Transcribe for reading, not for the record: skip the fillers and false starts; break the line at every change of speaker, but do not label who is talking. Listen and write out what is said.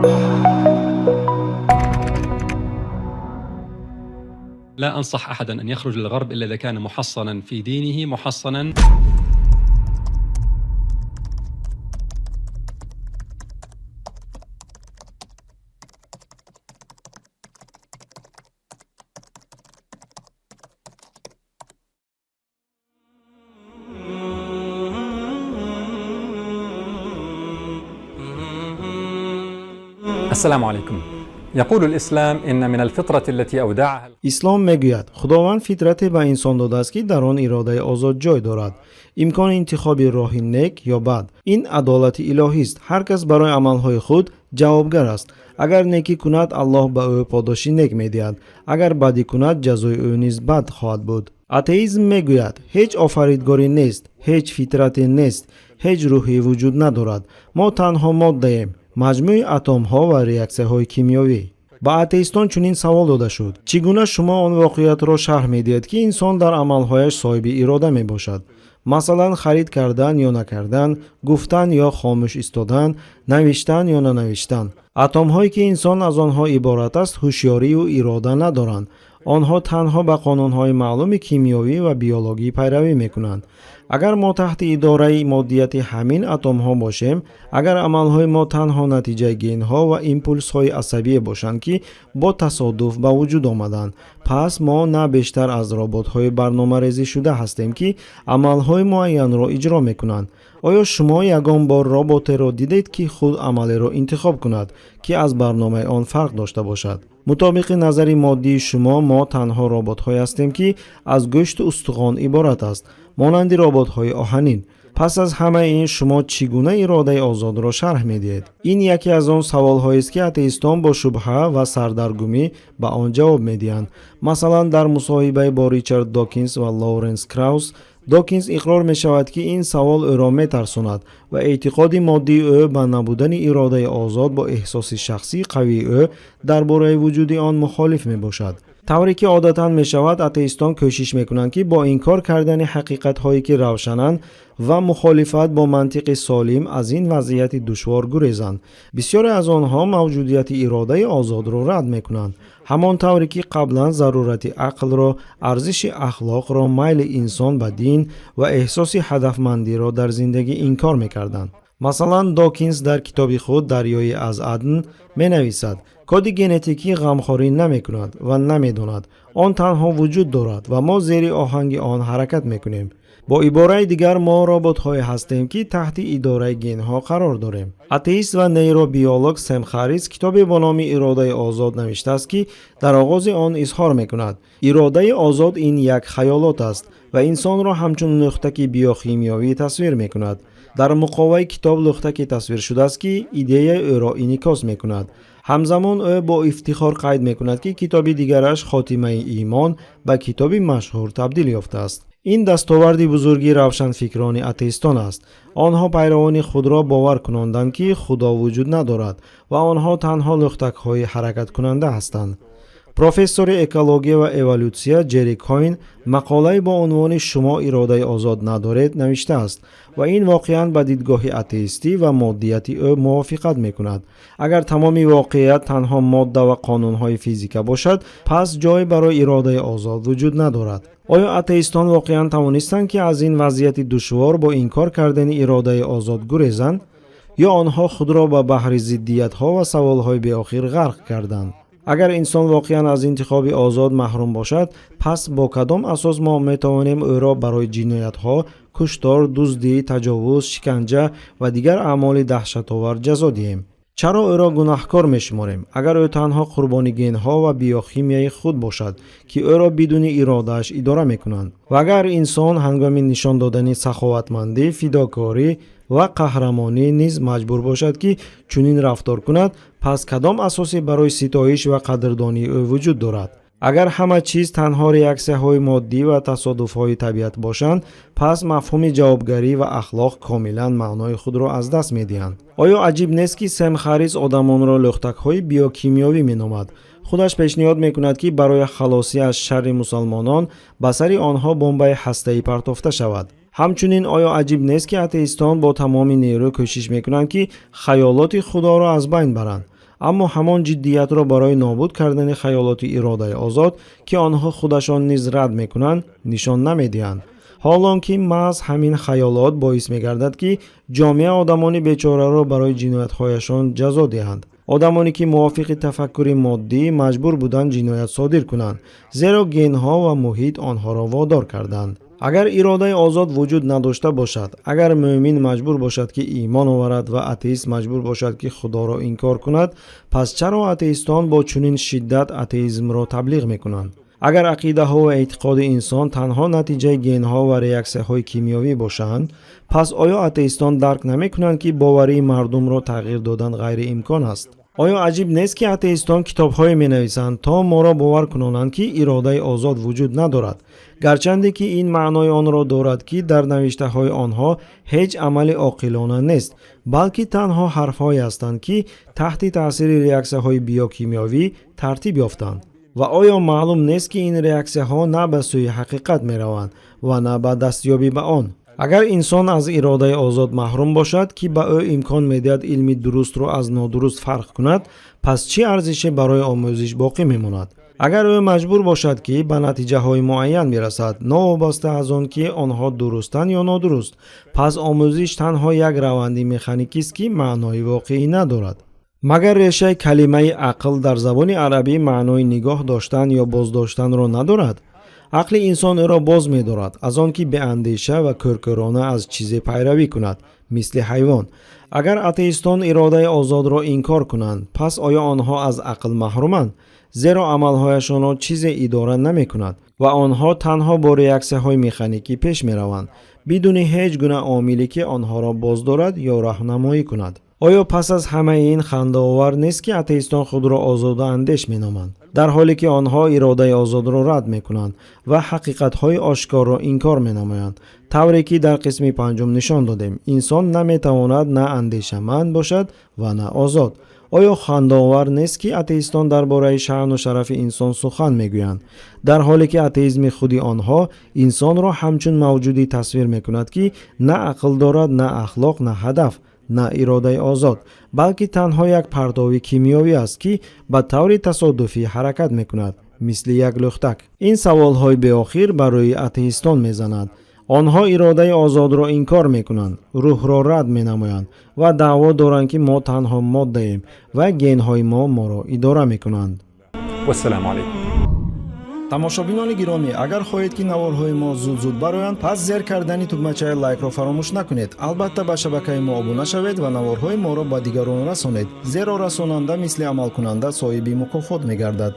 لا أنصح أحدا أن يخرج للغرب إلا إذا كان محصنا في دينه، محصنا. السلام عليكم. يقول الإسلام إن من الفطرة التي أودعها
Ислом мегӯяд, Худованд фитрате ба инсон додааст, ки дар он иродаи озод ҷой дорад, имкони интихоби роҳи нек ё бад. Ин адолати илоҳист. Ҳар кас барои амалҳои худ ҷавобгар аст. Агар некӣ кунад, Аллоҳ ба ӯ подоши нек медиҳад, агар бадӣ кунад, ҷазои ӯ низ бад хоҳад буд. Атеизм мегӯяд, ҳеҷ офаридгорӣ нест, ҳеҷ фитрате нест, ҳеҷ рӯҳе вуҷуд надорад. Мо танҳо моддаем, маҷмӯи атомҳо ва реаксияҳои кимиёвӣ. Ба атеистон чунин савол дода шуд: чӣ гуна шумо он воқеиятро шарҳ медиҳед, ки инсон дар амалҳояш соҳиби ирода мебошад? Масалан, харид кардан ё накардан, гуфтан ё хомӯш истодан, навиштан ё нанавиштан. Атомҳое, ки инсон аз онҳо иборат аст, ҳушёрию ирода надоранд. Онҳо танҳо ба қонунҳои маълуми кимиёвӣ ва биологӣ пайравӣ мекунанд. Агар мо таҳти идораи моддияти ҳамин атомҳо бошем, агар амалҳои мо танҳо натиҷаи генҳо ва импулсҳои асабие бошанд, ки бо тасодуф ба вуҷуд омаданд, пас мо на бештар аз роботҳои барномарезишуда ҳастем, ки амалҳои муайянро иҷро мекунанд. Оё шумо ягон бор роботеро дидед, ки худ амалеро интихоб кунад, ки аз барномаи он фарқ дошта бошад? Мутобиқи назари моддии шумо, мо танҳо роботҳое ҳастем, ки аз гӯшту устухон иборат аст, монанди роботҳои оҳанин. Пас аз ҳамаи ин шумо чӣ гуна иродаи озодро шарҳ медиҳед? Ин яке аз он саволҳоест, ки атеистон бо шубҳа ва сардаргумӣ ба он ҷавоб медиҳанд. Масалан, дар мусоҳибаи бо Ричард Докинс ва Лоуренс Краус, Докинс иқрор мешавад, ки ин савол ӯро метарсонад ва эътиқоди моддии ӯ ба набудани иродаи озод бо эҳсоси шахсии қавии ӯ дар бораи вуҷуди он мухолиф мебошад. Тавре ки одатан мешавад, атеистон кӯшиш мекунанд, ки бо инкор кардани ҳақиқатҳое, ки равшананд, ва мухолифат бо мантиқи солим аз ин вазъияти душвор гурезанд. Бисёре аз онҳо мавҷудияти иродаи озодро рад мекунанд, ҳамон тавре ки қаблан зарурати ақлро, арзиши ахлоқро, майли инсон ба дин ва эҳсоси ҳадафмандиро дар зиндагӣ инкор мекарданд. Масалан, Докинс дар китоби худ «Дарёи аз Адн» менависад: коди генетикӣ ғамхорӣ намекунад ва намедонад, он танҳо вуҷуд дорад ва мо зери оҳанги он ҳаракат мекунем. Бо ибораи дигар, мо роботҳое ҳастем, ки таҳти идораи генҳо қарор дорем. Атеист ва нейробиолог Сем Харрис китобе бо номи «Иродаи озод» навиштааст, ки дар оғози он изҳор мекунад: иродаи озод ин як хаёлот аст, ва инсонро ҳамчун лӯхтаки биохимиёвӣ тасвир мекунад. Дар муқоваи китоб лӯхтаке тасвир шудааст, ки идеяи ӯро инъикос мекунад. Ҳамзамон ӯ бо ифтихор қайд мекунад, ки китоби дигараш, «Хотимаи имон», ба китоби машҳур табдил ёфтааст. Ин дастоварди бузурги равшанфикрони атеистон аст. Онҳо пайравони худро бовар кунонданд, ки Худо вуҷуд надорад ва онҳо танҳо лӯхтакҳои ҳаракаткунанда ҳастанд. Профессори экология ва эволютсия Ҷерри Коин мақолае бо унвони «Шумо иродаи озод надоред» навиштааст ва ин воқеан ба дидгоҳи атеистӣ ва моддияти ӯ мувофиқат мекунад. Агар тамоми воқеият танҳо модда ва қонунҳои физика бошад, пас ҷой барои иродаи озод вуҷуд надорад. Оё атеистон воқеан тавонистанд, ки аз ин вазъияти душвор бо инкор кардани иродаи озод гурезанд, ё онҳо худро ба баҳри зиддиятҳо ва саволҳои беохир ғарқ карданд? Агар инсон воқеан аз интихоби озод маҳрум бошад, пас бо кадом асос мо метавонем ӯро барои ҷиноятҳо, куштор, дуздӣ, таҷовуз, шиканҷа ва дигар аъмоли даҳшатовар ҷазо диҳем? Чаро ӯро гунаҳкор мешуморем, агар ӯ танҳо қурбони генҳо ва биохимияи худ бошад, ки ӯро бидуни иродааш идора мекунанд? Ва агар инсон ҳангоми нишон додани саховатмандӣ, фидокорӣ ва қаҳрамонӣ низ маҷбур бошад, ки чунин рафтор кунад, пас кадом асосе барои ситоиш ва қадрдонии ӯ вуҷуд дорад? Агар ҳама чиз танҳо реаксияҳои моддӣ ва тасодуфҳои табиат бошанд, пас мафҳуми ҷавобгарӣ ва ахлоқ комилан маънои худро аз даст медиҳанд. Оё аҷиб нест, ки Сем Харрис одамонро лӯхтакҳои биокимиёвӣ меномад? Худаш пешниҳод мекунад, ки барои халосӣ аз шарри мусалмонон ба сари онҳо бомбаи ҳастаӣ партофта шавад. Ҳамчунин, оё аҷиб нест, ки атеистон бо тамоми нерӯ кӯшиш мекунанд, ки хаёлоти Худоро аз байн баранд? Аммо ҳамон ҷиддиятро барои нобуд кардани хаёлоти иродаи озод, ки онҳо худашон низ рад мекунанд, нишон намедиҳанд, ҳолон ки маҳз ҳамин хаёлот боис мегардад, ки ҷомеа одамони бечораро барои ҷиноятҳояшон ҷазо диҳанд, одамоне ки мувофиқи тафаккури моддӣ маҷбур буданд ҷиноят содир кунанд, зеро генҳо ва муҳит онҳоро водор карданд. Агар иродаи озод вуҷуд надошта бошад, агар мӯъмин маҷбур бошад, ки имон оварад, ва атеист маҷбур бошад, ки Худоро инкор кунад, пас чаро атеистон бо чунин шиддат атеизмро таблиғ мекунанд? Агар ақидаҳо ва эътиқоди инсон танҳо натиҷаи генҳо ва реаксияҳои кимиёвӣ бошанд, пас оё атеистон дарк намекунанд, ки боварии мардумро тағйир додан ғайриимкон аст? Оё аҷиб нест, ки атеистон китобҳое менависанд, то моро бовар кунонанд, ки иродаи озод вуҷуд надорад, гарчанде ки ин маънои онро дорад, ки дар навиштаҳои онҳо ҳеҷ амали оқилона нест, балки танҳо ҳарфҳое ҳастанд, ки таҳти таъсири реаксияҳои биокимиёвӣ тартиб ёфтанд? Ва оё маълум нест, ки ин реаксияҳо на ба сӯи ҳақиқат мераванд ва на ба дастёбӣ ба он? Агар инсон аз иродаи озод маҳрум бошад, ки ба ӯ имкон медиҳад илми дурустро аз нодуруст фарқ кунад, пас чӣ арзише барои омӯзиш боқӣ мемонад? Агар ӯ маҷбур бошад, ки ба натиҷаҳои муайян бирасад, новобаста аз он ки онҳо дурустанд ё нодуруст, пас омӯзиш танҳо як раванди механикист, ки маънои воқеӣ надорад. Магар решаи калимаи ақл дар забони арабӣ маънои нигоҳ доштан ё боздоштанро надорад? Ақли инсон ӯро боз медорад аз он ки беандеша ва кӯркӯрона аз чизе пайравӣ кунад, мисли ҳайвон. Агар атеистон иродаи озодро инкор кунанд, пас оё онҳо аз ақл маҳруманд? Зеро амалҳояшонро чизе идора намекунад ва онҳо танҳо бо реаксияҳои механикӣ пеш мераванд, бидуни ҳеҷ гуна омиле, ки онҳоро боздорад ё роҳнамоӣ кунад. Оё пас аз ҳамаи ин хандаовар нест, ки атеистон худро озодаандеш меноманд, дар ҳоле ки онҳо иродаи озодро рад мекунанд ва ҳақиқатҳои ошкорро инкор менамоянд? Тавре ки дар қисми панҷум нишон додем, инсон наметавонад на андешаманд бошад ва на озод. Оё хандаовар нест, ки атеистон дар бораи шаъну шарафи инсон сухан мегӯянд, дар ҳоле ки атеизми худи онҳо инсонро ҳамчун мавҷудӣ тасвир мекунад, ки на ақл дорад, на ахлоқ, на ҳадаф, на иродаи озод, балки танҳо як партови кимиёвӣ аст, ки ба таври тасодуфӣ ҳаракат мекунад, мисли як лӯхтак? Ин саволҳои беохир ба рӯи атеистон мезанад. Онҳо иродаи озодро инкор мекунанд, рӯҳро рад менамоянд ва даъво доранд, ки мо танҳо моддаем ва генҳои мо моро идора мекунанд.
والسلام عليكم.
Тамошобинони гиромӣ, агар хоҳед, ки наворҳои мо зуд-зуд бароянд, пас зер кардани тугмачаи лайкро фаромӯш накунед. Албатта, ба шабакаи мо обуна шавед ва наворҳои моро ба дигарон расонед, зеро расонанда мисли амалкунанда соҳиби мукофот мегардад.